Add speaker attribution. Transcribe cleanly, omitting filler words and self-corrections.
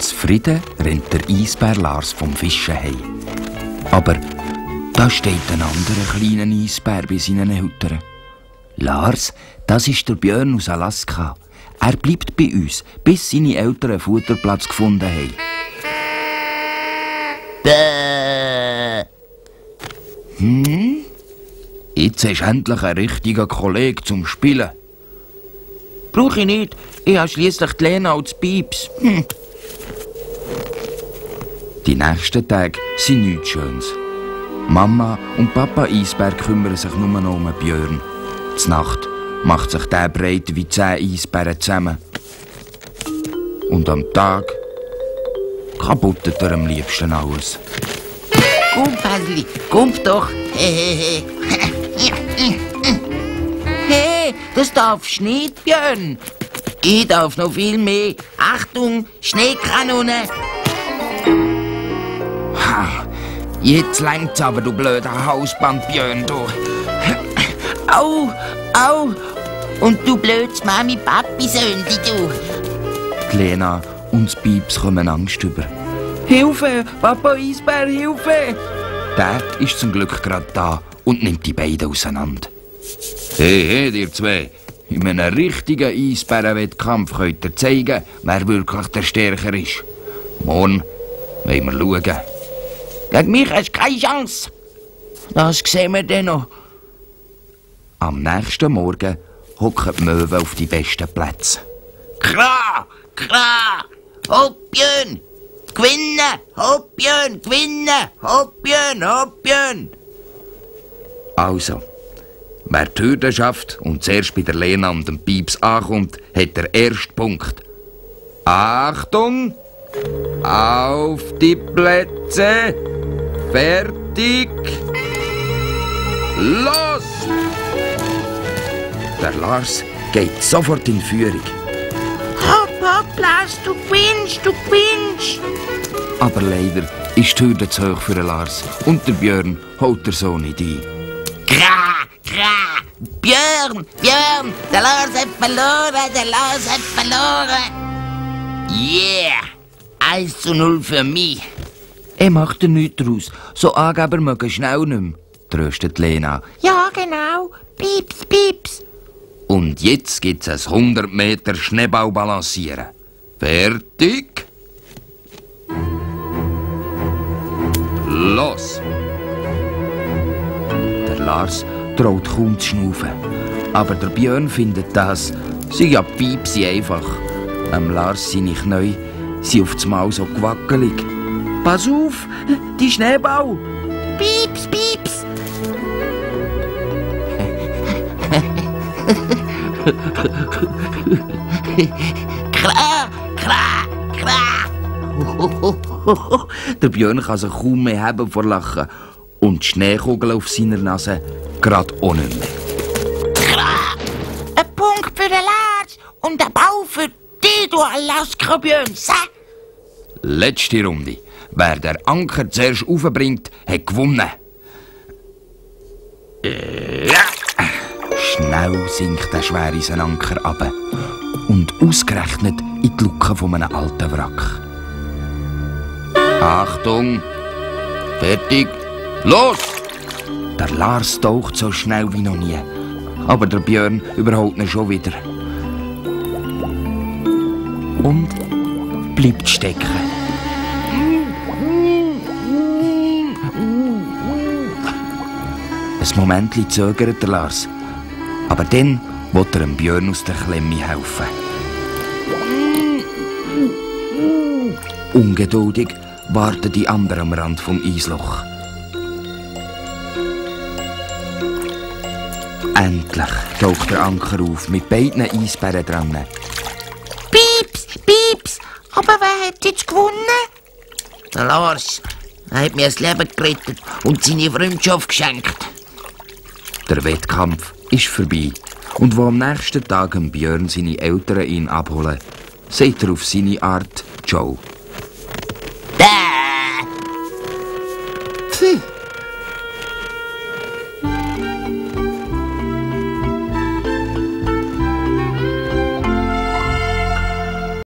Speaker 1: Zufrieden rennt der Eisbär Lars vom Fischen heim. Aber da steht ein anderer kleiner Eisbär bei seinen Eltern. Lars, das ist der Björn aus Alaska. Er bleibt bei uns, bis seine Eltern einen Futterplatz gefunden haben. Jetzt hast du endlich einen richtigen Kollegen zum Spielen.
Speaker 2: Brauche ich nicht. Ich habe schliesslich die Lena als Pieps.
Speaker 1: Die nächsten Tage sind nichts Schönes. Mama und Papa Eisbär kümmern sich nur noch um Björn. Znacht macht sich der breit wie 10 Eisbären zusammen. Und am Tag kabuttet er am liebsten alles.
Speaker 2: Komm, Päsli, komm doch. Hey, das darfst du nicht, Björn. Ich darf noch viel mehr. Achtung, Schneekanone.
Speaker 1: Ha, jetzt längt's aber, du blöder Hausband, Björn, du.
Speaker 2: Au, au. Und du blödes Mami-Papi-Söndi, du.
Speaker 1: Die Lena und das Pieps kommen Angst über.
Speaker 2: Hilfe, Papa Eisbär, Hilfe.
Speaker 1: Der ist zum Glück gerade da und nimmt die beiden auseinander. Hey, ihr zwei. In einem richtigen Eisbärenwettkampf könnt ihr zeigen, wer wirklich der Stärker ist. Morgen wollen wir schauen.
Speaker 2: Gegen mich hast du keine Chance. Das sehen wir dann noch.
Speaker 1: Am nächsten Morgen hocken die Möwen auf die besten Plätze.
Speaker 2: Kra, kra, hopp, Björn. Gewinnen, hopp, Björn, gewinnen, hopp, Björn, hopp, Björn.
Speaker 1: Also, wer die Hürde schafft und zuerst bei der Lena und dem Pieps ankommt, hat den ersten Punkt. Achtung! Auf die Plätze! Fertig! Los! Der Lars geht sofort in Führung.
Speaker 2: Hopp, hopp, Lars, du gewinnst, du gewinnst.
Speaker 1: Aber leider ist die Hürde zu hoch für den Lars und der Björn holt er so nicht ein.
Speaker 2: Kra, kra, Björn, Björn, der Lars hat verloren, der Lars hat verloren. Yeah, 1:0 für mich.
Speaker 1: Er macht nichts daraus. So Angeber mögen schnell nicht mehr, tröstet Lena.
Speaker 2: Ja, genau. Pieps, pieps.
Speaker 1: Und jetzt gibt's ein 100 Meter Schneeballbalancieren. Fertig? Los! Der Lars traut kaum zu schnaufen. Aber der Björn findet das, sei ja piepsi einfach. Lars seine Knie sind auf das Mal so gewackelig. Pass auf, die Schneeball!
Speaker 2: Pieps, pieps. Kra, kra, kra.
Speaker 1: Der Björn kann sich kaum mehr heben vor Lachen. Und die Schneekugel auf seiner Nase gerade auch nicht mehr.
Speaker 2: Kra. Ein Punkt für den Lars und ein Ball für dich, du Alaska-Björn.
Speaker 1: Letzte Runde. Wer der Anker zuerst aufbringt, hat gewonnen. Schnell sinkt der schwere Anker ab. Und ausgerechnet in die Luke von einem alten Wrack. Achtung! Fertig! Los! Der Lars taucht so schnell wie noch nie. Aber der Björn überholt ihn schon wieder. Und bleibt stecken. Ein Momentchen zögert der Lars. Aber dann will er dem Björn aus der Klemme helfen. Ungeduldig warten die anderen am Rand vom Eisloch. Endlich taucht der Anker auf, mit beiden Eisbären dran.
Speaker 2: Pieps, pieps. Aber wer hat jetzt gewonnen? Der Lars. Er hat mir das Leben gerettet und seine Freundschaft geschenkt.
Speaker 1: Der Wettkampf ist vorbei. Und wo am nächsten Tag Björn seine Eltern ihn abholen, sagt er auf seine Art Ciao.